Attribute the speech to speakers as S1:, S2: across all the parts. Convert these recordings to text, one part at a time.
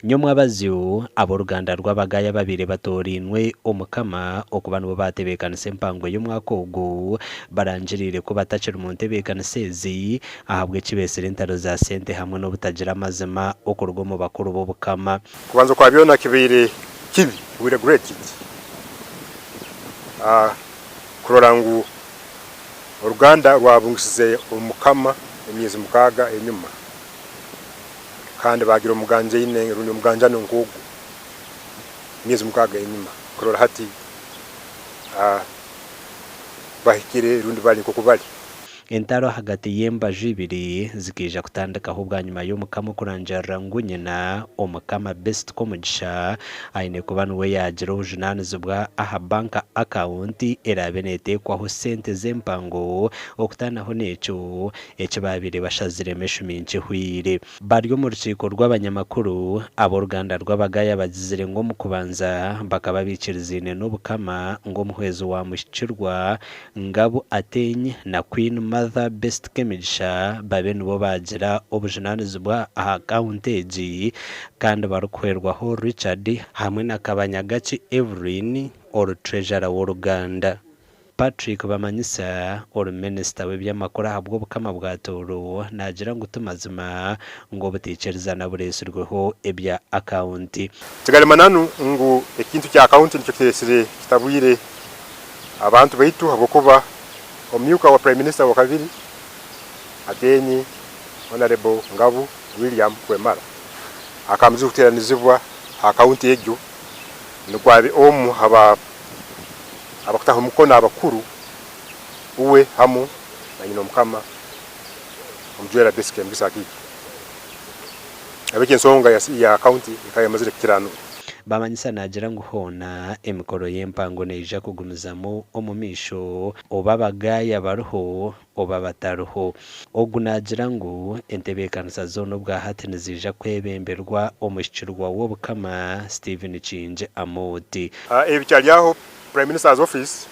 S1: Nyomwabazyo, ab'oruganda rw'Abagaaya ababaire batoorainwe Omukama okuba nibo baatebeekanisa empango y'omwaka ogu, barangiriire ku batakiri mu ntebeekanisa ezi ahabw'eki beetsire entaro za sente hamwe n'obutagira mazima okuruga omu bakuru b'Obukama.
S2: Kubanza kwa byona kibaire kibi, we regret it, kurora ngu oruganda rwabungisize Omukama emyezi mukaaga enyima. Kandi baagira omuganjaine rundi omuganjano nk'ogu emyezi mukaaga enyima kurora hati bahikire rundi bali nk'oku bali.
S1: Entaro ahagati y'embaju ibiri zikaija kutandikaho bwanyima y'Omukama okurangirira ngu nyina, Omukama Best Komugisha, aine kuba niwe yaagira obujunaanizibwa aha banka akawunti eraabe neeteekwaho sente z'empango. Okutaanaho n'ekyo, eki baabaire bashaziremu eshumi nkye ehweire. Bari omu rukiiko rw'abanyamakuru, ab'oruganda rw'Abagaya bagizire ngu omu kubanza bakaba baikirizaine n'Obukama ngu omuhwezi wa Muhikirwa, Ngabu Ateny na Queen Mother Best Kemigisha babe nibo baagira obujunaanizibwa aha akawunti egi kandi barikuhwerwaho Richard hamwe na Kabanyagaki Evelyn ori Treasurer w'oruganda. Patrick Bamanyisa, ori minisita w'eby'amakuru ahabw'Obukama bwa Tooro naagira ngu ti mazima ngu obutaikirizana bureetsirweho ebya akawunti.
S2: Kigali mananu ngu ekintu kya akawunti nikyo kireetsire kitabwire abantu baitu ahabw'okuba omumyuka wa Prime Minister owakabiri Ateenyi Honourable Ngabu William Kwemara akamazire kuteeranizibwa aha akawunti egyo nikwo abe omu aha abakutaho omukono abakuru, uwe hamu na nyina omukama Omujwera Besi Kemigisa Akiiki. Nahabweki ensonga ya county ekaba emazire kukiranurwa.
S1: Bamanyisa naagira ngu hoona emikoro y'empango neija kugumizamu omu maisho oba abagaaya bariho oba batariho. Ogu naagira ngu entebeekanisa zoona obwa hati niziija kwebemberwa omuhikirwa w'Obukama, Stephen Kingi Amooti.
S2: Ebi bikyari aho, Prime Minister's Office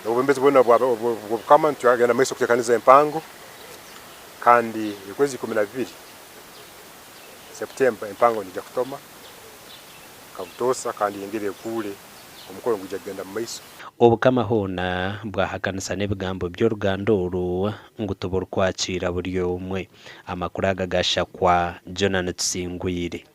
S2: n'obwebembezi bwona bw'Obukama nitugenda mumaiso kuteekaniza empango kandi okwezi 12, September, empango neija kutoma nka butoosa kandi eyongere ekuure omukoro nigwija kugenda mumaiso.
S1: Obukama hoona bwahakanisa n'ebigambo by'oruganda oru ngu tiburikwakiira buri omwe. Amakuru aga gashakwa Jonah Tusingwire.